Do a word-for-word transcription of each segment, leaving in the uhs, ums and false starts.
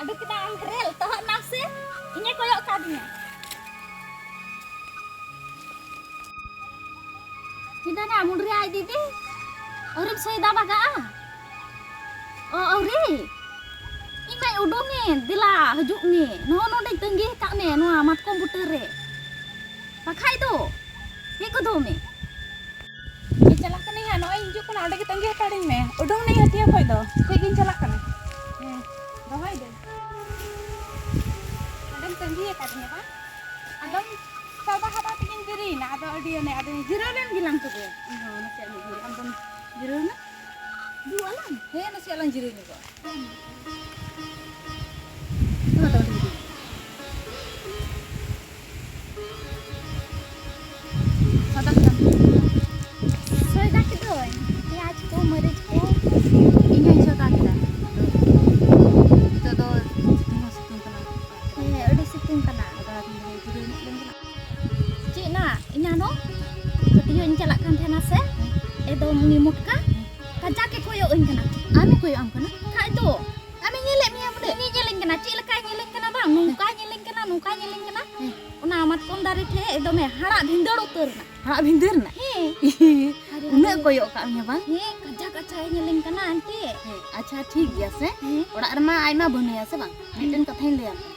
ᱩᱰᱩᱠ ᱠᱮᱫᱟ ᱟᱢ ᱨᱮᱞ, ᱛᱚᱦᱚᱫ ᱱᱟᱢ ᱥᱮ? ᱤᱧᱮ ᱠᱚᱭᱚᱜ ᱠᱟᱫᱤᱧᱟ᱾ ᱪᱮᱫᱟᱜ ᱱᱟ ᱢᱩᱰᱨᱤ ᱟᱡ ᱫᱤᱫᱤ? ᱟᱹᱣᱨᱤᱢ ᱥᱚᱭᱫᱟ ᱵᱟᱜᱟᱜᱼᱟ? ᱚ, ᱟᱹᱣᱨᱤ? ᱤᱧ ᱢᱟᱧ ᱩᱰᱩᱝᱮᱱ, ᱫᱮᱞᱟ ᱦᱤᱡᱩᱜ ᱢᱮ᱾ ᱱᱚᱜᱼᱚ ᱱᱚᱰᱮᱧ ᱛᱟᱺᱜᱤ ᱟᱠᱟᱫ ᱢᱮ, ᱱᱚᱣᱟ ᱢᱟᱛᱠᱚᱢ ᱵᱩᱴᱟᱹ ᱨᱮ᱾ ᱵᱟᱠᱷᱟᱡ ᱫᱚ ᱦᱮᱡ ᱜᱚᱫᱚᱜ ᱢᱮ᱾ ᱤᱧ ᱪᱟᱞᱟᱜ ᱠᱟᱹᱱᱟᱹᱧ ᱦᱟᱸᱜ, ᱱᱚᱜᱼᱚᱭ ᱦᱤᱡᱩᱜ ᱠᱟᱱᱟ, ᱚᱸᱰᱮ ᱜᱮ ᱛᱟᱺᱜᱤ ᱦᱟᱛᱟᱲᱤᱧ ᱢᱮ᱾ ᱩᱰᱩᱝ ᱱᱟᱹᱧ ᱦᱟᱹᱴᱭᱟᱹ ᱠᱷᱚᱡ ᱫᱚ, ᱠᱟᱹᱡ ᱜᱤᱧ ᱪᱟᱞᱟᱜ ᱠᱟᱱᱟ᱾ ᱦᱮᱸ, ᱫᱚᱦᱚᱭ ᱫᱟᱹᱧ᱾ ᱚᱸᱰᱮᱢ ᱛᱟᱺᱜᱤ ᱟᱠᱟᱫᱤᱧᱟ ᱵᱟᱝ? ᱟᱫᱚᱢ ᱥᱟᱫᱟ ᱦᱟᱫᱟ ᱛᱮᱜᱮᱧ ᱫᱮᱨᱤᱭᱮᱱᱟ, ᱟᱫᱚ ᱟᱹᱰᱤ ᱚᱱᱮ, ᱟᱫᱚᱧ ᱡᱤᱨᱟᱹᱣ ᱞᱮᱱ ᱜᱮᱞᱟᱝ ᱛᱚᱵᱮ᱾ ᱤᱧ ᱦᱚᱸ ᱱᱟᱥᱮᱭᱟᱜ ᱢᱤᱫ ᱜᱷᱟᱹᱲᱤᱡ, ᱟᱢ ᱫᱚᱢ ᱡᱤᱨᱟᱹᱣ ᱮᱱᱟ? ᱫᱩ ᱟᱞᱟᱝ? ᱦᱮᱸ, ᱱᱟᱥᱮᱭᱟᱜ ᱞᱟᱝ ᱡᱤᱨᱟᱹᱣ ᱧᱚᱜᱚᱜᱼᱟ᱾ ᱱᱚᱣᱟ ᱫᱚ ᱟᱹᱰᱤ ᱦᱩᱰᱤᱧ᱾ ᱥᱟᱫᱟ ᱥᱟᱫᱟ᱾ ᱥᱚᱭᱫᱟ ᱠᱮᱫᱟᱹᱧ ᱯᱮᱸᱭᱟᱡᱽ ᱠᱚ, ᱢᱟᱹᱨᱤᱪ ᱠᱚ᱾ ᱤᱧ ᱦᱚᱸᱧ ᱥᱚᱭᱫᱟ ᱠᱮᱫᱟ᱾ ᱱᱤᱛᱚᱜ ᱫᱚ ᱥᱤᱛᱩᱝ ᱦᱚᱸ ᱥᱤᱛᱩᱝ ᱠᱟᱱᱟ᱾ ᱦᱮᱸ, ᱟᱹᱰᱤ ᱥᱤᱛᱩᱝ ᱠᱟᱱᱟ᱾ ᱟᱫᱚ ᱟᱨ ᱢᱤᱫ ᱫᱷᱟᱣ ᱡᱤᱨᱟᱹᱣ ᱧᱚᱜ ᱞᱮᱱ ᱜᱮ᱾ ᱪᱮᱫ ᱱᱟ, ᱮᱱᱟᱱᱚᱜ ᱦᱟᱹᱴᱭᱟᱹᱧ ᱪᱟᱞᱟᱜ ᱠᱟᱱ ᱛᱟᱦᱮᱱᱟ ᱥᱮ? ᱮᱠᱫᱚᱢ ᱩᱱᱤ ᱢᱚᱴᱠᱟ ᱠᱟᱡᱟᱠ ᱮ ᱠᱚᱭᱚᱜ ᱟᱹᱧ ᱠᱟᱱᱟ᱾ ᱟᱢᱮ ᱠᱚᱭᱚᱜ ᱟᱢ ᱠᱟᱱᱟ? ᱠᱷᱟᱡ ᱫᱚ᱾ ᱟᱢᱮ ᱧᱮᱞᱮᱫ ᱢᱮᱭᱟ ᱵᱚᱞᱮ? ᱩᱱᱤ ᱧᱮᱞᱮᱧ ᱠᱟᱱᱟ᱾ ᱪᱮᱫ ᱞᱮᱠᱟᱭ ᱧᱮᱞᱮᱧ ᱠᱟᱱᱟ ᱵᱟᱝ? ᱱᱚᱝᱠᱟᱭ ᱧᱮᱞᱮᱧ ᱠᱟᱱᱟ, ᱱᱚᱝᱠᱟᱭ ᱧᱮᱞᱮᱧ ᱠᱟᱱᱟ᱾ ᱦᱮᱸ᱾ ᱚᱱᱟ ᱢᱟᱛᱠᱚᱢ ᱫᱟᱨᱮ ᱴᱷᱮᱡ ᱮᱠᱫᱚᱢᱮ ᱦᱟᱲᱟᱜ ᱵᱷᱤᱸᱫᱟᱹᱲ ᱩᱛᱟᱹᱨ ᱮᱱᱟ᱾ ᱦᱟᱲᱟᱜ ᱵᱷᱤᱸᱫᱟᱹᱲ ᱮᱱᱟ? ᱦᱮᱸ᱾ ᱩᱱᱟᱹᱜ ᱠᱚᱭᱚᱜ ᱠᱟᱜ ᱢᱮᱭᱟ ᱵᱟᱝ? ᱦᱮᱸ, ᱠᱟᱡᱟᱠ ᱟᱪᱪᱷᱟᱭ ᱧᱮᱞᱮᱧ ᱠᱟᱱᱟ ᱟᱱᱴᱤ᱾ ᱦᱮᱸ, ᱟᱪᱪᱷᱟ, ᱴᱷᱤᱠ ᱜᱮᱭᱟ ᱥᱮ? ᱦᱮᱸ᱾ ᱚᱲᱟᱜ ᱨᱮᱢᱟ ᱟᱡ ᱢᱟ ᱵᱟᱹᱱᱩᱭᱟ ᱥᱮ ᱵᱟᱝ? ᱢᱤᱫᱴᱮᱱ ᱠᱟᱛᱷᱟᱧ ᱞᱟᱹᱭᱟᱢ ᱠᱟᱱᱟ᱾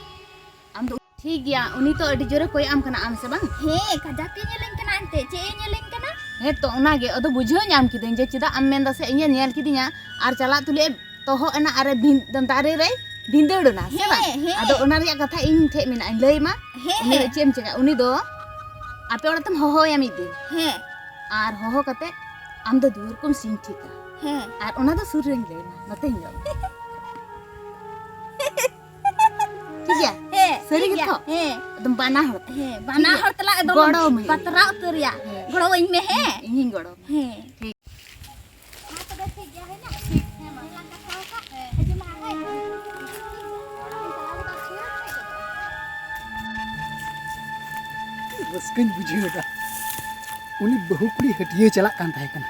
ᱟᱢ ᱫᱚ ᱴᱷᱤᱠ ᱜᱮᱭᱟ, ᱩᱱᱤ ᱛᱚ ᱟᱹᱰᱤ ᱡᱳᱨᱮ ᱠᱚᱭᱚᱜ ᱟᱢ ᱠᱟᱱᱟ, ᱟᱢ ᱥᱮ ᱵᱟᱝ? ᱦᱮᱸ, ᱠᱟᱡᱟᱠ ᱮ ᱧᱮᱞᱮᱧ ᱠᱟᱱᱟ ᱮᱱᱛᱮ᱾ ᱪᱮᱫ ᱮ ᱧᱮᱞᱮᱧ ᱠᱟᱱᱟ? ᱦᱮᱸ ᱛᱚ, ᱚᱱᱟᱜᱮ ᱟᱫᱚ ᱵᱩᱡᱷᱟᱹᱣ ᱧᱟᱢ ᱠᱤᱫᱟᱹᱧ ᱡᱮ ᱪᱮᱫᱟᱜ ᱟᱢ ᱢᱮᱱᱫᱟ ᱥᱮ ᱤᱧᱮ ᱧᱮᱞ ᱠᱤᱫᱤᱧᱟ ᱟᱨ ᱪᱟᱞᱟᱜ ᱛᱩᱞᱩᱡ ᱮ ᱛᱚᱦᱚᱫ ᱮᱱᱟ ᱟᱨ ᱮ ᱵᱷᱤᱱ-, ᱫᱟᱨᱮ ᱨᱮᱭ ᱵᱷᱤᱸᱫᱟᱹᱲ ᱮᱱᱟ, ᱥᱮ ᱵᱟᱝ? ᱦᱮᱸ, ᱦᱮᱸ᱾ ᱟᱫᱚ ᱚᱱᱟ ᱨᱮᱭᱟᱜ ᱠᱟᱛᱷᱟ ᱤᱧ ᱴᱷᱮᱡ ᱢᱮᱱᱟᱜᱼᱟ, ᱤᱧ ᱞᱟᱹᱭ ᱟᱢᱟ᱾ ᱦᱮᱸ, ᱩᱱᱤ ᱫᱚ ᱦᱮᱸ᱾ ᱪᱮᱫ ᱮᱢ ᱪᱮᱠᱟ? ᱩᱱᱤ ᱫᱚ ᱟᱯᱮ ᱚᱲᱟᱜ ᱛᱮᱢ ᱦᱚᱦᱚᱭᱟ ᱢᱤᱫ ᱫᱤᱱ᱾ ᱦᱮᱸ᱾ ᱟᱨ ᱦᱚᱦᱚ ᱠᱟᱛᱮ ᱟᱢ ᱫᱚ ᱫᱩᱣᱟᱹᱨ ᱠᱚᱢ ᱥᱤᱧ ᱴᱷᱤᱠᱟ᱾ ᱦᱮᱸ᱾ ᱟᱨ ᱚᱱᱟ ᱫᱚ ᱥᱩᱨ ᱨᱮᱧ ᱞᱟᱹᱭ ᱟᱢᱟ, ᱱᱚᱛᱮᱧ ᱫᱚ᱾ ᱴᱷᱤᱠ ᱜᱮᱭᱟ? ᱦᱮᱸ, ᱥᱟᱹᱨᱤ ᱴᱷᱤᱠ ᱜᱮᱭᱟ᱾ ᱜᱮᱛᱚ? ᱦᱮᱸ᱾ ᱮᱠᱫᱚᱢ ᱵᱟᱱᱟ ᱦᱚᱲ ᱛᱮ᱾ ᱦᱮᱸ, ᱵᱟᱱᱟ ᱴᱷᱤᱠ ᱜᱮᱭᱟ? ᱦᱚᱲ ᱛᱮᱞᱟᱝ ᱮᱠᱫᱚᱢ ᱜᱚᱲᱚ ᱟᱹᱢᱟᱹᱧ᱾ ᱵᱟᱛᱨᱟᱣ ᱩᱛᱟᱹᱨ ᱨᱮᱭᱟ᱾ ᱦᱮᱸ᱾ ᱜᱚᱲᱚᱣᱟᱹᱧ ᱢᱮ, ᱦᱮᱸ? ᱤᱧᱤᱧ ᱜᱚᱲᱚ ᱟᱢᱟ᱾ ᱦᱮᱸ᱾ ᱴᱷᱤᱠ᱾ ᱢᱟ ᱛᱚᱵᱮ ᱴᱷᱤᱠ ᱜᱮᱭᱟ, ᱦᱩᱭᱱᱟ? ᱦᱮᱸ, ᱢᱟ᱾ ᱞᱟᱝ ᱠᱟᱛᱷᱟ ᱟᱠᱟᱫ᱾ ᱦᱮᱸ᱾ ᱦᱤᱡᱩᱜ ᱢᱮ, ᱦᱟᱸᱜ ᱦᱮᱡ ᱢᱮ᱾ ᱨᱟᱹᱥᱠᱟᱹᱧ ᱵᱩᱡᱷᱟᱹᱣ ᱮᱫᱟ᱾ ᱩᱱᱤ ᱵᱟᱹᱦᱩ ᱠᱩᱲᱤ ᱦᱟᱹᱴᱭᱟᱹ ᱪᱟᱞᱟᱜ ᱠᱟᱱ ᱛᱟᱦᱮᱸ ᱠᱟᱱᱟ,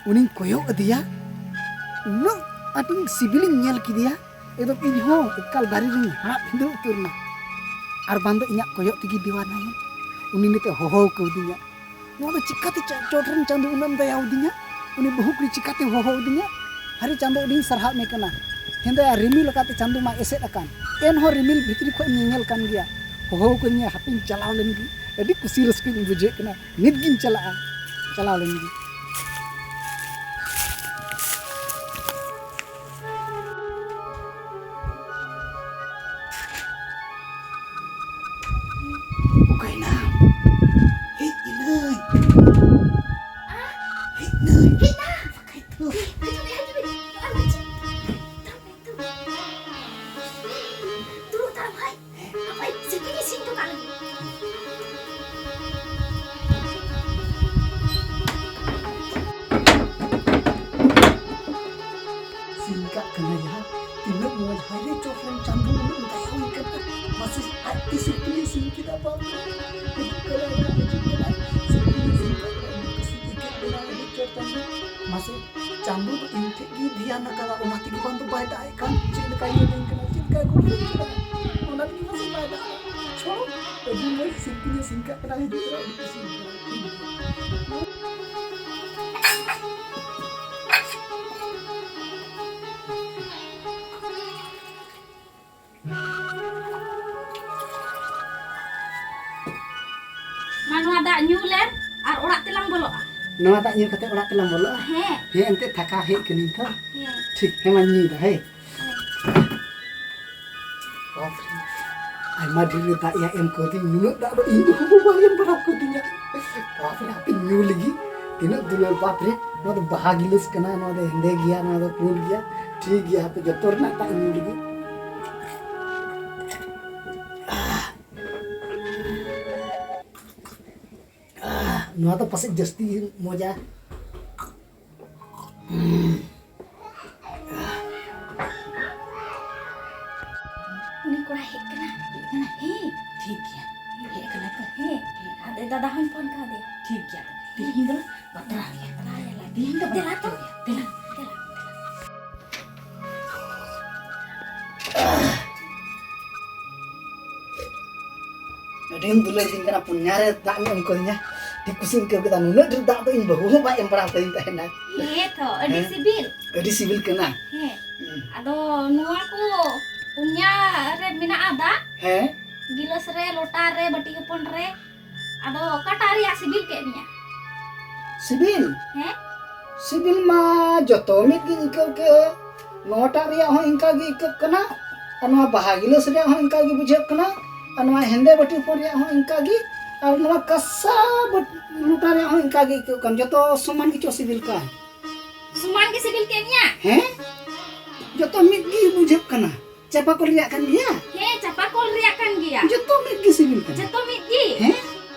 ᱩᱱᱤᱧ ᱠᱚᱭᱚᱜ ᱟᱫᱮᱭᱟ, ᱩᱱᱟᱹᱜ ᱟᱸᱴᱤᱧ ᱥᱤᱵᱤᱞᱤᱧ ᱧᱮᱞ ᱠᱮᱫᱮᱭᱟ᱾ ᱮᱠᱫᱚᱢ ᱤᱧ ᱦᱚᱸ ᱮᱠᱟᱞ ᱫᱟᱨᱮ ᱨᱤᱧ ᱦᱟᱲᱟᱜ ᱵᱷᱤᱸᱫᱟᱹᱲ ᱩᱛᱟᱹᱨ ᱮᱱᱟ᱾ ᱟᱨ ᱵᱟᱝ ᱫᱚ ᱤᱧᱟᱹᱜ ᱠᱚᱭᱚᱜ ᱛᱮᱜᱮ ᱫᱤᱣᱟᱱᱟᱭᱮᱱ, ᱩᱱᱤ ᱱᱤᱛᱚᱜ ᱦᱚᱦᱚ ᱠᱟᱹᱣᱫᱤᱧᱟ᱾ ᱱᱚᱣᱟ ᱫᱚ ᱪᱤᱠᱟᱹᱛᱮ ᱪᱚ-, ᱪᱚᱴ ᱨᱮᱱ ᱪᱟᱸᱫᱚ ᱩᱱᱟᱹᱜ ᱮᱢ ᱫᱟᱭᱟ ᱟᱹᱫᱤᱧᱟ? ᱩᱱᱤ ᱵᱟᱹᱦᱩ ᱠᱩᱲᱤ ᱪᱤᱠᱟᱹᱛᱮ ᱦᱚᱦᱚ ᱟᱹᱫᱤᱧᱟ? ᱦᱟᱹᱨᱤ ᱪᱟᱸᱫᱚ, ᱟᱹᱰᱤᱧ ᱥᱟᱨᱦᱟᱣ ᱢᱮ ᱠᱟᱱᱟ᱾ ᱦᱮᱸᱫᱮᱭᱟ ᱨᱤᱢᱤᱞ ᱟᱠᱟᱫ ᱛᱮ ᱪᱟᱸᱫᱚ ᱢᱟ ᱮᱥᱮᱫ ᱟᱠᱟᱱ, ᱮᱱᱦᱚᱸ ᱨᱤᱢᱤᱞ ᱵᱷᱤᱛᱨᱤ ᱠᱷᱚᱱ ᱧᱮᱧᱮᱞ ᱠᱟᱱ ᱜᱮᱭᱟ᱾ ᱦᱚᱦᱚ ᱟᱠᱟᱫᱤᱧᱟ, ᱦᱟᱯᱮᱧ ᱪᱟᱞᱟᱣ ᱞᱮᱱ ᱜᱮ᱾ ᱟᱹᱰᱤ ᱠᱩᱥᱤ ᱨᱟᱹᱥᱠᱟᱹᱧ ᱵᱩᱡᱷᱟᱹᱣᱮᱫ ᱠᱟᱱᱟ, ᱱᱤᱛ ᱜᱤᱧ ᱪᱟᱞᱟᱜᱼᱟ, ᱪᱟᱞᱟᱣ ᱞᱮᱱ ᱜᱮ᱾ ᱚᱠᱟᱭᱮᱱᱟᱢ? ᱦᱮᱡ ᱮᱱᱟᱹᱧ᱾ ᱦᱮᱡ ᱮᱱᱟᱹᱧ᱾ ᱦᱮᱡ ᱮᱱᱟ᱾ ᱵᱟᱠᱷᱟᱡ ᱫᱚ᱾ ᱦᱤᱡᱩᱜ ᱢᱮ, ᱦᱤᱡᱩᱜ ᱢᱮ᱾ ᱟᱨ ᱢᱟᱹᱪᱤ᱾ ᱫᱩᱲᱩᱵ ᱛᱟᱲᱟᱢ ᱦᱟᱭ᱾ ᱦᱟᱯᱟᱭ, ᱥᱤᱞᱯᱤᱧ ᱤᱥᱤᱱ ᱦᱚᱴᱚ ᱠᱟᱜ ᱞᱟᱹᱜᱤᱫ᱾ ᱤᱥᱤᱱ ᱠᱟᱜ ᱠᱟᱱᱟ ᱭᱟ, ᱛᱤᱱᱟᱹᱜ ᱢᱚᱡᱽ, ᱦᱟᱭ ᱨᱮ ᱪᱚᱴ ᱨᱮᱱ ᱪᱟᱸᱫᱚ ᱩᱱᱟᱹᱜ ᱫᱟᱭᱟ ᱦᱩᱭ ᱠᱟᱱᱟ᱾ ᱢᱟᱥᱮ ᱟᱡ ᱛᱮ ᱥᱤᱞᱯᱤᱧ ᱤᱥᱤᱱ ᱠᱮᱫᱟ, ᱵᱟᱯ ᱨᱮ᱾ ᱦᱤᱡᱩᱜ ᱠᱟᱱᱟᱭ ᱱᱟᱜ, ᱦᱤᱡᱩᱜ ᱠᱟᱱᱟᱭ᱾ ᱥᱤᱞᱯᱤᱧ ᱤᱥᱤᱱ ᱠᱟᱜ ᱠᱟᱱᱟ, ᱟᱹᱰᱤ ᱠᱩᱥᱤ ᱟᱹᱭᱠᱟᱹᱜ ᱠᱟᱱᱟ, ᱟᱹᱰᱤ ᱪᱚᱴ ᱪᱟᱸᱫᱚ᱾ ᱢᱟᱥᱮ ᱪᱟᱸᱫᱚ ᱫᱚ ᱤᱧ ᱴᱷᱮᱡ ᱜᱮ ᱫᱷᱮᱭᱟᱱ ᱟᱠᱟᱫᱟ, ᱚᱱᱟ ᱛᱮᱜᱮ ᱵᱟᱝ ᱫᱚ ᱵᱟᱭ ᱫᱟᱜ ᱮᱫ ᱠᱟᱱ, ᱪᱮᱫ ᱞᱮᱠᱟᱭ ᱧᱮᱞᱤᱧ ᱠᱟᱱᱟ, ᱪᱮᱫ ᱞᱮᱠᱟᱭ ᱜᱚᱞᱯᱷᱚᱭᱮᱫ ᱠᱟᱱᱟ, ᱚᱱᱟ ᱛᱮᱜᱮ ᱯᱟᱥᱮᱡ ᱵᱟᱭ ᱫᱟᱜ ᱮᱫᱟ᱾ ᱪᱷᱚᱲᱚ, ᱟᱹᱰᱤ ᱢᱚᱡᱽ ᱥᱤᱞᱯᱤᱧ ᱮ ᱥᱤᱱ ᱠᱟᱜ ᱠᱟᱱᱟ, ᱦᱤᱡᱩᱜ ᱠᱟᱱᱟ, ᱟᱹᱰᱤ ᱠᱩᱥᱤ ᱠᱟᱱᱟ᱾ ᱢᱟ, ᱱᱚᱣᱟ ᱫᱟᱜ ᱧᱩ ᱞᱮᱢ ᱟᱨ ᱚᱲᱟᱜ ᱛᱮᱞᱟᱝ ᱵᱚᱞᱚᱜᱼᱟ᱾ ᱱᱚᱣᱟ ᱫᱟᱜ ᱧᱩ ᱠᱟᱛᱮ ᱚᱲᱟᱜ ᱛᱮᱞᱟᱝ ᱵᱚᱞᱚᱜᱼᱟ? ᱦᱮᱸ᱾ ᱦᱮᱸ, ᱮᱱᱛᱮ ᱛᱷᱟᱠᱟ ᱦᱮᱡ ᱠᱟᱹᱱᱟᱹᱧ ᱛᱚ᱾ ᱦᱮᱸ᱾ ᱴᱷᱤᱠ, ᱦᱮᱸ, ᱢᱟ, ᱧᱩᱭ ᱫᱟ, ᱦᱮᱸ᱾ ᱦᱮᱸ᱾ ᱵᱟᱯ ᱨᱮ, ᱟᱭᱢᱟ ᱰᱷᱮᱨ ᱜᱮ ᱫᱟᱜ ᱭᱟ ᱮᱢ ᱠᱟᱹᱣᱫᱤᱧ, ᱱᱩᱱᱟᱹᱜ ᱫᱟᱜ ᱫᱚ ᱤᱧ ᱫᱚ ᱵᱟᱭ ᱮᱢ ᱵᱟᱲᱟ ᱠᱟᱹᱣᱫᱤᱧᱟ᱾ ᱵᱟᱯ ᱨᱮ, ᱦᱟᱯᱮ ᱧᱩ ᱞᱮᱜᱮ, ᱛᱤᱱᱟᱹᱜ ᱫᱩᱞᱟᱹᱲ, ᱵᱟᱯ ᱨᱮ, ᱱᱚᱣᱟ ᱫᱚ ᱵᱟᱦᱟ ᱜᱤᱞᱟᱹᱥ ᱠᱟᱱᱟ, ᱱᱚᱣᱟ ᱫᱚ ᱦᱮᱸᱫᱮ ᱜᱮᱭᱟ, ᱱᱚᱣᱟ ᱫᱚ ᱯᱩᱸᱰ ᱜᱮᱭᱟ᱾ ᱴᱷᱤᱠ ᱜᱮᱭᱟ, ᱦᱟᱯᱮ ᱡᱚᱛᱚ ᱨᱮᱱᱟᱜ ᱫᱟᱜ ᱧᱩ ᱞᱮᱜᱮ᱾ ᱱᱚᱣᱟ ᱫᱚ ᱯᱟᱥᱮᱡ ᱡᱟᱹᱥᱛᱤ ᱢᱚᱡᱟ᱾ ᱩᱱᱤ ᱠᱚᱲᱟ ᱦᱮᱡ ᱠᱟᱱᱟ, ᱦᱮᱡ ᱠᱟᱱᱟ, ᱦᱮᱸ, ᱴᱷᱤᱠ ᱜᱮᱭᱟ, ᱦᱮᱡ ᱠᱟᱱᱟ ᱛᱚ, ᱦᱮᱸ, ᱟᱨ ᱫᱟᱫᱟ ᱦᱚᱸᱧ ᱯᱷᱳᱱ ᱠᱟᱣᱫᱮᱭᱟ᱾ ᱴᱷᱤᱠ ᱜᱮᱭᱟ, ᱛᱮᱦᱮᱧ ᱫᱚ ᱵᱟᱛᱨᱟᱣ ᱜᱮᱭᱟ, ᱛᱮᱦᱮᱧ ᱫᱚ ᱫᱮᱞᱟ ᱛᱚ, ᱵᱟᱛᱨᱟᱣ ᱜᱮᱭᱟ, ᱫᱮᱞᱟ, ᱫᱮᱞᱟ, ᱫᱮᱞᱟ᱾ ᱟᱹᱰᱤᱢ ᱫᱩᱞᱟᱹᱲ ᱫᱤᱧ ᱠᱟᱱᱟ, ᱯᱩᱱᱭᱟ ᱨᱮ ᱫᱟᱜ ᱧᱚᱜ ᱮᱢ ᱠᱟᱹᱫᱤᱧᱟ᱾ ᱟᱹᱰᱤ ᱠᱩᱥᱤᱧ ᱟᱹᱭᱠᱟᱹᱣ ᱠᱮᱫᱟ, ᱱᱩᱱᱟᱹᱜ ᱰᱷᱮᱨ ᱫᱟᱜ ᱫᱚ ᱤᱧ ᱵᱟᱹᱦᱩ ᱦᱚᱸ ᱵᱟᱭ ᱮᱢ ᱵᱟᱲᱟ ᱟᱠᱟᱫᱤᱧ ᱛᱟᱦᱮᱱᱟ᱾ ᱦᱮᱸ ᱛᱚ, ᱟᱹᱰᱤ ᱦᱮᱸ᱾ ᱥᱤᱵᱤᱞ᱾ ᱟᱹᱰᱤ ᱥᱤᱵᱤᱞ ᱠᱟᱱᱟ᱾ ᱦᱮᱸ᱾ ᱦᱩᱸ᱾ ᱟᱫᱚ ᱱᱚᱣᱟ ᱠᱚ ᱯᱩᱱᱭᱟ ᱨᱮ ᱢᱮᱱᱟᱜᱼᱟ ᱫᱟᱜ? ᱦᱮᱸ᱾ ᱜᱤᱞᱟᱹᱥ ᱨᱮ, ᱞᱚᱴᱟ ᱨᱮ, ᱵᱟᱹᱴᱤ ᱦᱚᱯᱚᱱ ᱨᱮ᱾ ᱟᱫᱚ ᱚᱠᱟᱴᱟᱜ ᱨᱮᱭᱟᱜ ᱥᱤᱵᱤᱞ ᱠᱮᱫ ᱢᱮᱭᱟ? ᱥᱤᱵᱤᱞ? ᱦᱮᱸ? ᱥᱤᱵᱤᱞ ᱢᱟ ᱡᱚᱛᱚ ᱢᱤᱫ ᱜᱤᱧ ᱟᱹᱭᱠᱟᱹᱣ ᱠᱮᱫ᱾ ᱱᱚᱣᱟᱴᱟᱜ ᱨᱮᱭᱟᱜ ᱦᱚᱸ ᱤᱱᱠᱟ ᱜᱮ ᱟᱹᱭᱠᱟᱹᱜ ᱠᱟᱱᱟ, ᱟᱨ ᱱᱚᱣᱟ ᱵᱟᱦᱟ ᱜᱤᱞᱟᱹᱥ ᱨᱮᱭᱟᱜ ᱦᱚᱸ ᱤᱱᱠᱟ ᱜᱮ ᱵᱩᱡᱷᱟᱹᱜ ᱠᱟᱱᱟ, ᱟᱨ ᱱᱚᱣᱟ ᱦᱮᱸᱫᱮ ᱵᱟᱹᱴᱤ ᱦᱚᱯᱚᱱ ᱨᱮᱭᱟᱜ ᱦᱚᱸ ᱤᱱᱠᱟ ᱜᱮ, ᱟᱨ ᱱᱚᱣᱟ ᱠᱟᱸᱥᱟ ᱵᱟᱹᱴ-, ᱞᱚᱴᱟ ᱨᱮᱭᱟᱜ ᱦᱚᱸ ᱤᱱᱠᱟ ᱜᱮ ᱟᱹᱭᱠᱟᱹᱜ ᱠᱟᱱ᱾ ᱡᱚᱛᱚ ᱥᱚᱢᱟᱱ ᱜᱮᱪᱚ ᱥᱤᱵᱤᱞ ᱠᱟᱱ᱾ ᱥᱚᱢᱟᱱ ᱜᱮ ᱥᱤᱵᱤᱞ ᱠᱮᱫ ᱢᱮᱭᱟ? ᱦᱮᱸ, ᱡᱚᱛᱚ ᱢᱤᱫ ᱜᱮ ᱵᱩᱡᱷᱟᱹᱜ ᱠᱟᱱᱟ᱾ ᱪᱟᱯᱟ ᱠᱚᱞ ᱨᱮᱭᱟᱜ ᱠᱟᱱ ᱜᱮᱭᱟ? ᱦᱮᱸ, ᱪᱟᱯᱟ ᱠᱚᱞ ᱨᱮᱭᱟᱜ ᱠᱟᱱ ᱜᱮᱭᱟ᱾ ᱡᱚᱛᱚ ᱢᱤᱫ ᱜᱮ ᱥᱤᱵᱤᱞ ᱠᱟᱱᱟ᱾ ᱡᱚᱛᱚ ᱢᱤᱫ ᱜᱮ? ᱦᱮᱸ᱾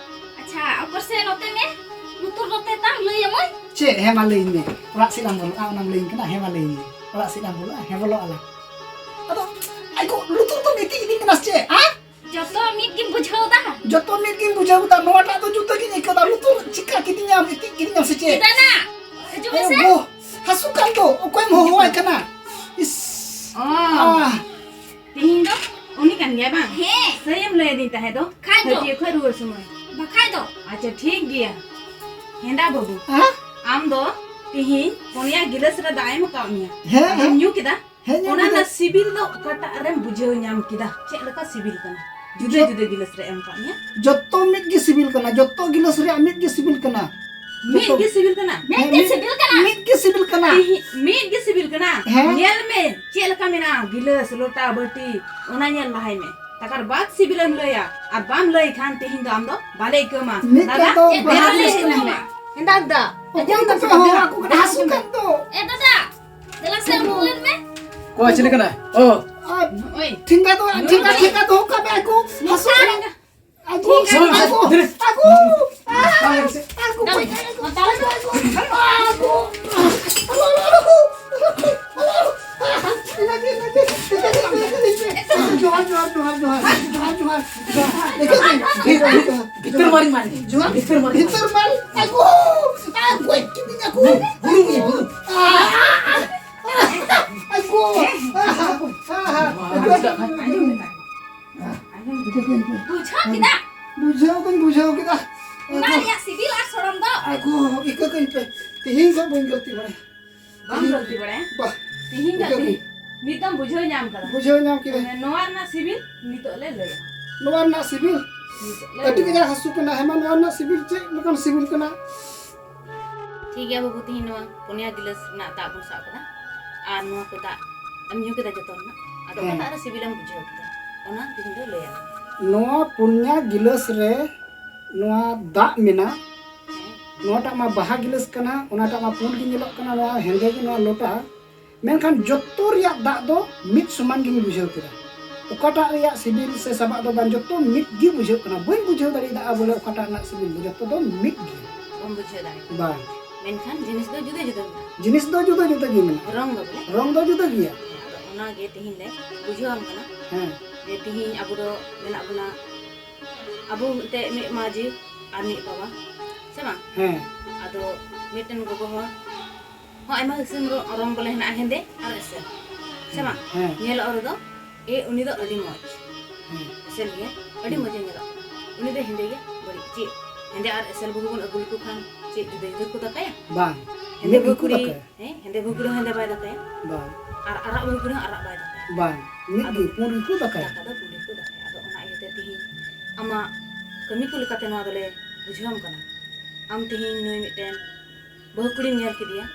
ᱟᱪᱪᱷᱟ, ᱚᱠᱚᱭ ᱥᱮ ᱱᱚᱛᱮ ᱢᱮ, ᱞᱩᱛᱩᱨ ᱱᱚᱛᱮ ᱛᱟᱢ, ᱞᱟᱹᱭ ᱟᱢᱟᱹᱧ᱾ ᱪᱮᱫ? ᱦᱮᱸ, ᱢᱟ ᱞᱟᱹᱭᱟᱹᱧ ᱢᱮ᱾ ᱚᱲᱟᱜ ᱥᱮᱫ ᱞᱟᱝ ᱵᱚᱞᱚᱜᱼᱟ, ᱚᱱᱟᱢ ᱞᱟᱹᱭᱟᱹᱧ ᱠᱟᱱᱟ᱾ ᱦᱮᱸ, ᱢᱟ ᱞᱟᱹᱭᱟᱹᱧ ᱢᱮ᱾ ᱚᱲᱟᱜ ᱥᱮᱫ ᱞᱟᱝ ᱵᱚᱞᱚᱜᱼᱟ, ᱦᱮᱸ, ᱵᱚᱞᱚᱜ ᱟᱞᱟᱝ᱾ ᱟᱫᱚ, ᱟᱭ ᱜᱚ, ᱞᱩᱛᱩᱨ ᱫᱚ ᱢᱤᱫᱴᱤᱡ ᱤᱫᱤᱧ ᱠᱟᱱᱟ ᱥᱮ ᱪᱮᱫ? ᱦᱮᱸ? ᱡᱚᱛᱚ ᱢᱤᱫ ᱜᱮᱢ ᱵᱩᱡᱷᱟᱹᱣ ᱫᱟ? ᱡᱚᱛᱚ ᱢᱤᱫ ᱜᱤᱧ ᱵᱩᱡᱷᱟᱹᱣ ᱫᱟ, ᱱᱚᱣᱟᱴᱟᱜ ᱫᱚ ᱡᱩᱫᱟᱹ ᱜᱤᱧ ᱟᱹᱭᱠᱟᱹᱣ ᱫᱟ᱾ ᱞᱩᱛᱩᱨ ᱪᱤᱠᱟ ᱠᱤᱫᱤᱧᱟᱢ, ᱤᱛᱤᱡ ᱠᱤᱫᱤᱧᱟᱢ ᱥᱮ ᱪᱮᱫ? ᱪᱮᱫᱟᱜ ᱱᱟ? ᱦᱤᱡᱩᱜ ᱢᱮᱥᱮ᱾ ᱮ ᱜᱳ, ᱦᱟᱹᱥᱩ ᱠᱟᱱ ᱫᱚ, ᱚᱠᱚᱭᱮᱢ ᱦᱚᱦᱚᱣᱟᱭ ᱠᱟᱱᱟ? ᱤᱥ, ᱚ᱾ ᱟᱦ᱾ ᱛᱤᱦᱤᱧ ᱫᱚ ᱩᱱᱤ ᱠᱟᱱ ᱜᱮᱭᱟᱭ ᱵᱟᱝ? ᱦᱮᱸ᱾ ᱥᱟᱹᱨᱤᱭᱮᱢ ᱞᱟᱹᱭ ᱟᱹᱫᱤᱧ ᱛᱟᱦᱮᱸ ᱫᱚ, ᱠᱷᱟᱡ ᱫᱚ᱾ ᱦᱟᱹᱴᱤᱭᱟᱹ ᱠᱷᱚᱡ ᱨᱩᱣᱟᱹᱲ ᱥᱚᱢᱚᱭ᱾ ᱵᱟᱠᱷᱟᱡ ᱫᱚ᱾ ᱟᱪᱪᱷᱟ, ᱴᱷᱤᱠ ᱜᱮᱭᱟ᱾ ᱦᱮᱸᱫᱟ ᱵᱟᱹᱵᱩ, ᱦᱮᱸ? ᱟᱢ ᱫᱚ ᱛᱤᱦᱤᱧ ᱯᱩᱱᱭᱟ ᱜᱤᱞᱟᱹᱥ ᱨᱮ ᱫᱟᱜ ᱮᱢ ᱟᱠᱟᱫ ᱢᱮᱭᱟ᱾ ᱦᱮᱸ, ᱟᱫᱚᱢ ᱦᱮᱸ᱾ ᱧᱩ ᱠᱮᱫᱟ? ᱦᱮᱸ, ᱧᱩ ᱚᱱᱟ ᱠᱮᱫᱟᱹᱧ᱾ ᱨᱮᱱᱟᱜ ᱥᱤᱵᱤᱞ ᱫᱚ ᱚᱠᱟᱴᱟᱜ ᱨᱮᱢ ᱵᱩᱡᱷᱟᱹᱣ ᱧᱟᱢ ᱠᱮᱫᱟ? ᱪᱮᱫ ᱞᱮᱠᱟ ᱥᱤᱵᱤᱞ ᱠᱟᱱᱟ? ᱡᱩᱫᱟᱹ ᱡᱚᱛ- ᱡᱩᱫᱟᱹ ᱜᱤᱞᱟᱹᱥ ᱨᱮ ᱮᱢ ᱠᱟᱜ ᱢᱮᱭᱟ? ᱡᱚᱛᱚ ᱢᱤᱫ ᱜᱮ ᱥᱤᱵᱤᱞ ᱠᱟᱱᱟ, ᱡᱚᱛᱚ ᱜᱤᱞᱟᱹᱥ ᱨᱮᱭᱟᱜ ᱢᱤᱫ ᱜᱮ ᱥᱤᱵᱤᱞ ᱠᱟᱱᱟ᱾ ᱢᱤᱫ ᱡᱚᱛᱚ ᱜᱮ ᱥᱤᱵᱤᱞ ᱠᱟᱱᱟ? ᱢᱤᱫ ᱦᱮᱸ, ᱜᱮ ᱢᱤᱫ, ᱥᱤᱵᱤᱞ ᱠᱟᱱᱟ? ᱢᱤᱫ ᱜᱮ ᱥᱤᱵᱤᱞ ᱠᱟᱱᱟ᱾ ᱛᱤᱦᱤ-, ᱢᱤᱫ ᱜᱮ ᱥᱤᱵᱤᱞ ᱠᱟᱱᱟ? ᱦᱮᱸ? ᱧᱮᱞ ᱢᱮ, ᱪᱮᱫ ᱞᱮᱠᱟ ᱢᱮᱱᱟᱜᱼᱟ ᱜᱤᱞᱟᱹᱥ, ᱞᱚᱴᱟ, ᱵᱟᱹᱴᱤ, ᱚᱱᱟ ᱧᱮᱞ ᱞᱟᱦᱟᱭ ᱢᱮ᱾ ᱛᱟᱠᱟᱨ ᱵᱟᱫ ᱥᱤᱵᱤᱞᱮᱢ ᱞᱟᱹᱭᱟ, ᱟᱨ ᱵᱟᱢ ᱞᱟᱹᱭ ᱠᱷᱟᱱ ᱛᱤᱦᱤᱧ ᱫᱚ ᱟᱢ ᱫᱚ ᱵᱟᱞᱮ ᱟᱹᱭᱠᱟᱹᱣ ᱢᱟ᱾ ᱢᱤᱫ ᱫᱟᱫᱟ, ᱠᱟᱛᱷᱟ ᱪᱮᱫ ᱵᱟᱦᱟ ᱫᱟᱫᱟ ᱜᱤᱞᱟᱹᱥ ᱞᱟᱹᱭ ᱠᱟᱱᱟ? ᱢᱮ? ᱦᱮᱸ, ᱫᱟᱫᱟ, ᱚᱠᱚᱭ ᱟᱸᱡᱚᱢ ᱠᱚᱯᱮ ᱫᱟᱢ ᱥᱮ ᱦᱚᱦᱚ ᱫᱟᱫᱟ? ᱟᱠᱚ ᱠᱟᱱᱟ? ᱦᱟᱹᱥᱩ ᱠᱟᱱ ᱫᱚ᱾ ᱮ ᱫᱟᱫᱟ, ᱫᱮᱞᱟ ᱥᱮ ᱩᱰᱩᱠ ᱞᱮᱱ ᱢᱮ᱾ ᱚᱠᱚᱭ ᱪᱤᱞᱤ ᱠᱟᱱᱟᱭ? ᱚ᱾ ᱟᱨ ᱳᱭ᱾ ᱴᱷᱮᱸᱜᱟ ᱫᱚ, ᱱᱩᱭ ᱴᱷᱮᱸᱜᱟ, ᱫᱚ ᱴᱷᱮᱸᱜᱟ ᱫᱚᱦᱚ ᱠᱟᱜ ᱢᱮ, ᱟᱭᱜᱚ, ᱦᱟᱹᱥᱩ ᱱᱚᱝᱠᱟ ᱠᱟᱱᱟ᱾ ᱞᱮᱠᱟ᱾ ᱟᱭᱜᱚ, ᱴᱷᱤᱠ ᱜᱮᱭᱟ᱾ ᱟᱭᱜᱚ, ᱟᱭᱜᱚ, ᱟᱭᱜᱚ, ᱟᱭᱜᱚ, ᱟᱭᱜᱚ, ᱟᱭᱜᱚ, ᱟᱭᱜᱚ᱾ ᱡᱚᱦᱟᱨ, ᱡᱚᱦᱟᱨ, ᱡᱚᱦᱟᱨ, ᱡᱚᱦᱟᱨ, ᱡᱚᱦᱟᱨ, ᱡᱚᱦᱟᱨ, ᱡᱚᱦᱟᱨ᱾ ᱵᱷᱤᱛᱟᱹᱨ ᱢᱟᱨᱤ ᱢᱟᱨᱤ᱾ ᱡᱚᱦᱟᱨ᱾ ᱵᱷᱤᱛᱟᱹᱨ ᱢᱟᱨᱤ᱾ ᱵᱷᱤᱛᱟᱹᱨ ᱢᱟᱨᱤ᱾ ᱟᱭᱜᱚ, ᱟᱭᱜᱚ, ᱜᱚᱡ ᱠᱤᱫᱤᱧᱟ ᱠᱚ᱾ ᱵᱩᱨᱩ, ᱵᱩᱨᱩ, ᱵᱩᱨᱩ᱾ ᱟᱭᱜᱚ᱾ ᱵᱩᱡᱷᱟᱹᱣ ᱠᱮᱫᱟ? ᱵᱩᱡᱷᱟᱹᱣ ᱫᱚᱧ ᱵᱩᱡᱷᱟᱹᱣ ᱠᱮᱫᱟ᱾ ᱚᱱᱟ ᱨᱮᱭᱟᱜ ᱥᱤᱵᱤᱞ ᱟᱨ ᱥᱚᱲᱚᱢ ᱫᱚ᱾ ᱟᱜᱳ, ᱤᱠᱟᱹ ᱠᱟᱹᱧ ᱯᱮ᱾ ᱛᱤᱦᱤᱧ ᱠᱷᱚᱱ ᱵᱟᱹᱧ ᱜᱟᱹᱞᱛᱤ ᱵᱟᱲᱟᱭᱟ᱾ ᱵᱟᱢ ᱜᱟᱹᱞᱛᱤ ᱵᱟᱲᱟᱭᱟ? ᱵᱟ᱾ ᱛᱤᱦᱤᱧ ᱫᱚ ᱤᱠᱟᱹ ᱠᱟᱹᱧ᱾ ᱛᱤᱦᱤᱧ ᱱᱤᱛ ᱫᱚᱢ ᱵᱩᱡᱷᱟᱹᱣ ᱧᱟᱢ ᱠᱟᱫᱟ᱾ ᱵᱩᱡᱷᱟᱹᱣ ᱧᱟᱢ ᱠᱤᱫᱟᱹᱧ᱾ ᱢᱟᱱᱮ ᱱᱚᱣᱟ ᱨᱮᱱᱟᱜ ᱥᱤᱵᱤᱞ ᱱᱤᱛᱚᱜ ᱞᱮ ᱞᱟᱹᱭᱟ᱾ ᱱᱚᱣᱟ ᱨᱮᱱᱟᱜ ᱥᱤᱵᱤᱞ? ᱱᱤᱛᱚᱜ ᱞᱮ ᱟᱹᱰᱤ ᱞᱟᱹᱭᱟ᱾ ᱠᱟᱡᱟᱠ ᱦᱟᱹᱥᱩ ᱠᱟᱱᱟ᱾ ᱦᱮᱢᱟ, ᱱᱚᱣᱟ ᱨᱮᱱᱟᱜ ᱥᱤᱵᱤᱞ ᱪᱮᱫ ᱞᱮᱠᱟᱱ ᱥᱤᱵᱤᱞ ᱠᱟᱱᱟ? ᱴᱷᱤᱠ ᱜᱮᱭᱟ ᱵᱟᱹᱵᱩ, ᱛᱤᱦᱤᱧ ᱱᱚᱣᱟ ᱯᱩᱱᱭᱟ ᱜᱤᱞᱟᱹᱥ ᱨᱮᱱᱟᱜ ᱫᱟᱜ ᱵᱚᱱ ᱥᱟᱵ ᱠᱟᱫᱟ᱾ ᱟᱨ ᱱᱚᱣᱟ ᱠᱚ ᱫᱟᱜ ᱮᱢ ᱧᱩ ᱠᱮᱫᱟ ᱡᱚᱛᱚ ᱨᱮᱱᱟᱜ᱾ ᱟᱫᱚ ᱦᱮᱸ᱾ ᱚᱠᱟᱴᱟᱜ ᱨᱮ ᱥᱤᱵᱤᱞᱮᱢ ᱵᱩᱡᱷᱟᱹᱣ ᱠᱮᱫᱟ? ᱚᱱᱟ ᱛᱤᱦᱤᱧ ᱫᱚ ᱞᱟᱹᱭ ᱟᱞᱮ ᱢᱮ᱾ ᱱᱚᱣᱟ ᱯᱩᱱᱭᱟ ᱜᱤᱞᱟᱹᱥ ᱨᱮ ᱱᱚᱣᱟ ᱫᱟᱜ ᱢᱮᱱᱟᱜ, ᱦᱮᱸ᱾ ᱱᱚᱣᱟᱴᱟᱜ ᱢᱟ ᱵᱟᱦᱟ ᱜᱤᱞᱟᱹᱥ ᱠᱟᱱᱟ, ᱚᱱᱟᱴᱟᱜ ᱢᱟ ᱯᱩᱸᱰ ᱜᱮ ᱧᱮᱞᱚᱜ ᱠᱟᱱᱟ, ᱱᱚᱣᱟ ᱦᱮᱸᱫᱮ ᱜᱮ ᱱᱚᱣᱟ ᱞᱚᱴᱟ᱾ ᱢᱮᱱᱠᱷᱟᱱ ᱡᱚᱛᱚ ᱨᱮᱭᱟᱜ ᱫᱟᱜ ᱫᱚ ᱢᱤᱫ ᱥᱚᱢᱟᱱ ᱜᱤᱧ ᱵᱩᱡᱷᱟᱹᱣ ᱠᱮᱫᱟ᱾ ᱚᱠᱟᱴᱟᱜ ᱨᱮᱭᱟᱜ ᱥᱤᱵᱤᱞ ᱥᱮ ᱥᱟᱵᱟᱜ ᱫᱚ ᱵᱟᱝ, ᱡᱚᱛᱚ ᱢᱤᱫ ᱜᱮ ᱵᱩᱡᱷᱟᱹᱜ ᱠᱟᱱᱟ᱾ ᱵᱟᱹᱧ ᱵᱩᱡᱷᱟᱹᱣ ᱫᱟᱲᱮᱭᱟᱫᱟ ᱵᱚᱞᱮ ᱚᱠᱟᱴᱟᱜ ᱨᱮᱱᱟᱜ ᱥᱤᱵᱤᱞ ᱫᱚ, ᱡᱚᱛᱚ ᱫᱚ ᱢᱤᱫ ᱜᱮ᱾ ᱵᱟᱢ ᱵᱩᱡᱷᱟᱹᱣ ᱫᱟᱲᱮᱭᱟᱜ ᱠᱟᱱᱟ᱾ ᱵᱟᱝ᱾ ᱢᱮᱱᱠᱷᱟᱱ ᱡᱤᱱᱤᱥ ᱫᱚ ᱡᱩᱫᱟᱹ ᱡᱩᱫᱟᱹ ᱢᱮᱱᱟᱜᱼᱟ᱾ ᱡᱤᱱᱤᱥ ᱫᱚ ᱡᱩᱫᱟᱹ ᱡᱩᱫᱟᱹ ᱜᱮ ᱢᱮᱱᱟᱜᱼᱟ᱾ ᱨᱚᱝ ᱫᱚ ᱵᱚᱞᱮ? ᱨᱚᱝ ᱫᱚ ᱡᱩᱫᱟᱹ ᱜᱮᱭᱟ᱾ ᱟᱫᱚ ᱚᱱᱟᱜᱮ ᱛᱤᱦᱤᱧ ᱞᱮ ᱵᱩᱡᱷᱟᱹᱣᱟᱢ ᱠᱟᱱᱟ᱾ ᱦᱮᱸ᱾ ᱡᱮ ᱛᱤᱦᱤᱧ ᱟᱵᱚ ᱫᱚ ᱢᱮᱱᱟᱜ ᱵᱚᱱᱟ, ᱟᱵᱚ ᱮᱱᱛᱮ ᱢᱤᱫ ᱢᱟᱹᱡᱷᱤ ᱟᱨ ᱢᱤᱫ ᱵᱟᱵᱟ, ᱥᱮ ᱵᱟᱝ? ᱦᱮᱸ᱾ ᱟᱫᱚ ᱢᱤᱫᱴᱮᱱ ᱜᱚᱜᱚ ᱦᱚᱲ ᱦᱚᱸ ᱟᱭᱢᱟ ᱠᱤᱥᱤᱢ ᱨᱚ-, ᱨᱚᱝ ᱵᱚᱞᱮ ᱦᱮᱱᱟᱜᱼᱟ, ᱦᱮᱸᱫᱮ ᱟᱨ ᱮᱥᱮᱞ, ᱥᱮ ᱵᱟᱝ? ᱦᱮᱸ᱾ ᱧᱮᱞᱚᱜ ᱨᱮᱫᱚ, ᱮ, ᱩᱱᱤ ᱫᱚ ᱟᱹᱰᱤ ᱢᱚᱡᱽ᱾ ᱦᱮᱸ᱾ ᱮᱥᱮᱞ ᱜᱮ, ᱟᱹᱰᱤ ᱦᱮᱸ᱾ ᱢᱚᱡᱮ ᱧᱮᱞᱚᱜ ᱠᱟᱱᱟ᱾ ᱩᱱᱤ ᱫᱚ ᱦᱮᱸᱫᱮ ᱜᱮ ᱵᱟᱹᱲᱤᱡ᱾ ᱪᱮᱫ ᱦᱮᱸᱫᱮ ᱟᱨ ᱮᱥᱮᱞ ᱵᱟᱹᱦᱩ ᱵᱚᱱ ᱟᱹᱜᱩ ᱞᱮᱠᱚ ᱠᱷᱟᱱ ᱪᱮᱫ ᱡᱩᱫᱟᱹ ᱡᱩᱫᱟᱹ ᱠᱚ ᱫᱟᱠᱟᱭᱟ? ᱵᱟᱝ᱾ ᱦᱮᱸᱫᱮ ᱢᱤᱫ ᱵᱟᱹᱦᱩ ᱜᱮᱠᱚ ᱠᱩᱲᱤ, ᱫᱟᱠᱟᱭᱟ᱾ ᱦᱮᱸ, ᱦᱮᱸᱫᱮ ᱵᱟᱹᱦᱩ ᱠᱩᱲᱤ ᱦᱚᱸ ᱦᱮᱸᱫᱮ ᱵᱟᱭ ᱫᱟᱠᱟᱭᱟ᱾ ᱵᱟᱝ᱾ ᱟᱨ ᱟᱨᱟᱜ ᱵᱟᱹᱦᱩ ᱠᱩᱲᱤ ᱦᱚᱸ ᱟᱨᱟᱜ ᱵᱟᱭ ᱫᱟᱠᱟᱭᱟ᱾ ᱵᱟᱝ᱾ ᱢᱤᱫ ᱟᱫᱚ ᱜᱮ, ᱯᱩᱸᱰ ᱜᱮᱠᱚ ᱫᱟᱠᱟᱭᱟ᱾ ᱫᱟᱠᱟ ᱫᱚ ᱯᱩᱸᱰ ᱜᱮᱠᱚ ᱫᱟᱠᱟᱭᱟ᱾ ᱟᱫᱚ ᱚᱱᱟ ᱤᱭᱟᱹᱛᱮ ᱛᱤᱦᱤᱧ ᱟᱢᱟᱜ ᱠᱟᱹᱢᱤ ᱠᱚ ᱞᱮᱠᱟᱛᱮ ᱱᱚᱣᱟ ᱫᱚᱞᱮ ᱵᱩᱡᱷᱟᱹᱣᱟᱢ ᱠᱟᱱᱟ᱾ ᱟᱢ ᱛᱤᱦᱤᱧ ᱱᱩᱭ ᱢᱤᱫᱴᱮᱱ ᱵᱟᱹᱦᱩ ᱠᱩᱲᱤᱢ ᱧᱮᱞ ᱠᱮᱫᱮᱭᱟ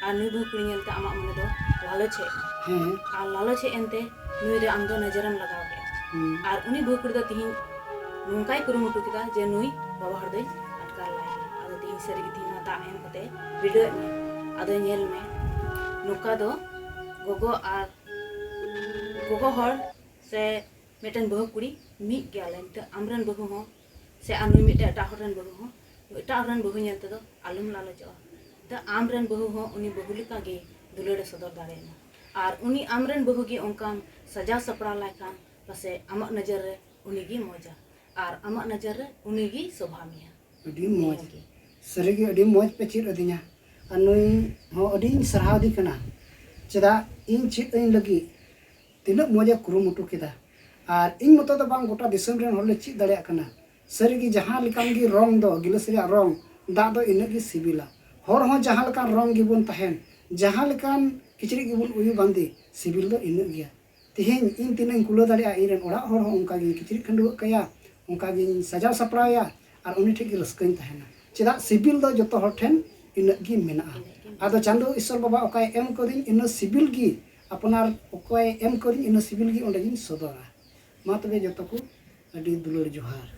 ᱟᱨ ᱱᱩᱭ ᱵᱟᱹᱦᱩ ᱠᱩᱲᱤ ᱧᱮᱞᱛᱮ ᱟᱢᱟᱜ ᱢᱚᱱᱮ ᱫᱚ ᱞᱟᱞᱚᱪ ᱦᱮᱡ ᱮᱱᱟ᱾ ᱦᱮᱸ᱾ ᱟᱨ ᱞᱟᱞᱚᱪ ᱦᱮᱡ ᱮᱱᱛᱮ ᱱᱩᱭ ᱨᱮ ᱟᱢ ᱫᱚ ᱱᱚᱡᱚᱨᱮᱢ ᱞᱟᱜᱟᱣ ᱠᱮᱫᱟ᱾ ᱦᱩᱸ᱾ ᱟᱨ ᱩᱱᱤ ᱵᱟᱹᱦᱩ ᱠᱩᱲᱤ ᱫᱚ ᱛᱤᱦᱤᱧ ᱱᱚᱝᱠᱟᱭ ᱠᱩᱨᱩᱢᱩᱴᱩ ᱠᱮᱫᱟ ᱡᱮ ᱱᱩᱭ ᱵᱟᱵᱟ ᱦᱚᱲ ᱫᱚᱧ ᱟᱴᱠᱟᱨ ᱞᱟᱭ ᱜᱮ᱾ ᱟᱫᱚ ᱛᱤᱦᱤᱧ ᱥᱟᱹᱨᱤ ᱜᱮ ᱛᱤᱦᱤᱧ ᱱᱚᱣᱟ ᱫᱟᱜ ᱮᱢ ᱠᱟᱛᱮ ᱵᱤᱰᱟᱹᱣᱮᱫ ᱢᱮᱭᱟ᱾ ᱟᱫᱚ ᱧᱮᱞ ᱢᱮ, ᱱᱚᱝᱠᱟ ᱫᱚ ᱜᱚᱜᱚ ᱟᱨ ᱜᱚᱜᱚ ᱦᱚᱲ ᱥᱮ ᱢᱤᱫᱴᱮᱱ ᱵᱟᱹᱦᱩ ᱠᱩᱲᱤ ᱢᱤᱫ ᱜᱮᱭᱟᱞᱮ᱾ ᱱᱤᱛᱚᱜ ᱟᱢᱨᱮᱱ ᱵᱟᱹᱦᱩ ᱦᱚᱸ ᱥᱮ ᱟᱨ ᱱᱩᱭ ᱢᱤᱫᱴᱮᱱ ᱮᱴᱟᱜ ᱦᱚᱲ ᱨᱮᱱ ᱵᱟᱹᱦᱩ ᱦᱚᱸ, ᱮᱴᱟᱜ ᱦᱚᱲ ᱨᱮᱱ ᱵᱟᱹᱦᱩ ᱧᱮᱞ ᱛᱮᱫᱚ ᱟᱞᱚᱢ ᱞᱟᱞᱚᱪᱚᱜᱼᱟ᱾ ᱱᱤᱛᱚᱜ ᱟᱢᱨᱮᱱ ᱵᱟᱹᱦᱩ ᱦᱚᱸ ᱩᱱᱤ ᱵᱟᱹᱦᱩ ᱞᱮᱠᱟᱜᱮ ᱫᱩᱞᱟᱹᱲᱮ ᱥᱚᱫᱚᱨ ᱫᱟᱲᱮᱭᱟᱢᱟ᱾ ᱟᱨ ᱩᱱᱤ ᱟᱢᱨᱮᱱ ᱵᱟᱹᱦᱩ ᱜᱮ ᱚᱱᱠᱟᱢ ᱥᱟᱡᱟᱣ ᱥᱟᱯᱲᱟᱣ ᱞᱮᱠᱷᱟᱱ ᱯᱟᱥᱮᱡ ᱟᱢᱟᱜ ᱱᱚᱡᱚᱨ ᱨᱮ ᱩᱱᱤᱜᱮ ᱢᱚᱡᱟ ᱟᱨ ᱟᱢᱟᱜ ᱱᱚᱡᱚᱨ ᱨᱮ ᱩᱱᱤᱜᱮ ᱥᱚᱵᱷᱟ ᱢᱮᱭᱟ᱾ ᱟᱹᱰᱤ ᱢᱚᱡᱽ᱾ ᱱᱤᱭᱟᱹᱜᱮ᱾ ᱥᱟᱹᱨᱤᱜᱮ ᱟᱹᱰᱤ ᱢᱚᱡᱽ ᱯᱮ ᱪᱮᱫ ᱟᱹᱫᱤᱧᱟ᱾ ᱟᱨ ᱱᱩᱭ ᱦᱚᱸ ᱟᱹᱰᱤᱧ ᱥᱟᱨᱦᱟᱣᱫᱮ ᱠᱟᱱᱟ᱾ ᱪᱮᱫᱟᱜ ᱤᱧ ᱪᱮᱫ ᱟᱹᱧ ᱞᱟᱹᱜᱤᱫ ᱛᱤᱱᱟᱹᱜ ᱢᱚᱡᱽ ᱮ ᱠᱩᱨᱩᱢᱩᱴᱩ ᱠᱮᱫᱟ᱾ ᱟᱨ ᱤᱧ ᱢᱚᱛᱚ ᱫᱚ ᱵᱟᱝ, ᱜᱚᱴᱟ ᱫᱤᱥᱚᱢ ᱨᱮᱱ ᱦᱚᱲ ᱞᱮ ᱪᱮᱫ ᱫᱟᱲᱮᱭᱟᱜ ᱠᱟᱱᱟ᱾ ᱥᱟᱹᱨᱤᱜᱮ ᱡᱟᱦᱟᱸ ᱞᱮᱠᱟᱱ ᱜᱮ ᱨᱚᱝ ᱫᱚ, ᱜᱤᱞᱟᱹᱥ ᱨᱮᱭᱟᱜ ᱨᱚᱝ, ᱫᱟᱜ ᱫᱚ ᱤᱱᱟᱹᱜ ᱜᱮ ᱥᱤᱵᱤᱞᱟ᱾ ᱦᱚᱲ ᱦᱚᱸ ᱡᱟᱦᱟᱸ ᱞᱮᱠᱟᱱ ᱨᱚᱝ ᱜᱮᱵᱚᱱ ᱛᱟᱦᱮᱱ, ᱡᱟᱦᱟᱸ ᱞᱮᱠᱟᱱ ᱠᱤᱪᱨᱤᱡ ᱜᱮᱵᱚᱱ ᱩᱭᱩ ᱵᱟᱸᱫᱮ, ᱥᱤᱵᱤᱞ ᱫᱚ ᱤᱱᱟᱹᱜ ᱜᱮᱭᱟ᱾ ᱛᱮᱦᱮᱧ ᱤᱧ ᱛᱤᱱᱟᱹᱜ ᱤᱧ ᱠᱩᱞᱟᱹᱣ ᱫᱟᱲᱮᱭᱟᱜᱼᱟ, ᱤᱧ ᱨᱮᱱ ᱚᱲᱟᱜ ᱦᱚᱲ ᱦᱚᱸ ᱚᱱᱠᱟ ᱜᱤᱧ ᱠᱤᱪᱨᱤᱡ ᱠᱷᱟᱹᱰᱩᱣᱟᱹᱜ ᱠᱟᱭᱟ, ᱚᱱᱠᱟ ᱜᱤᱧ ᱥᱟᱡᱟᱣ ᱥᱟᱯᱲᱟᱣᱮᱭᱟ, ᱟᱨ ᱩᱱᱤ ᱴᱷᱮᱱ ᱜᱮ ᱨᱟᱹᱥᱠᱟᱹᱧ ᱛᱟᱦᱮᱱᱟ᱾ ᱪᱮᱫᱟᱜ, ᱥᱤᱵᱤᱞ ᱫᱚ ᱡᱚᱛᱚ ᱦᱚᱲ ᱴᱷᱮᱱ ᱤᱱᱟᱹᱜ ᱜᱮ ᱢᱮᱱᱟᱜᱼᱟ᱾ ᱟᱫᱚ ᱪᱟᱸᱫᱚ ᱤᱥᱥᱚᱨ ᱵᱟᱵᱟ ᱚᱠᱟᱭ ᱮᱢ ᱠᱟᱹᱫᱤᱧ, ᱤᱱᱟᱹ ᱥᱤᱵᱤᱞ ᱜᱮ, ᱟᱯᱱᱟᱨ ᱚᱠᱚᱭ ᱮᱢ ᱠᱟᱹᱫᱤᱧ, ᱤᱱᱟᱹ ᱥᱤᱵᱤᱞ ᱜᱮ ᱚᱸᱰᱮ ᱜᱤᱧ ᱥᱚᱫᱚᱨᱟ᱾ ᱢᱟ ᱛᱚᱵᱮ ᱡᱚᱛᱚ ᱠᱚ ᱟᱹᱰᱤ ᱫᱩᱞᱟᱹᱲ ᱡᱚᱦᱟᱨ᱾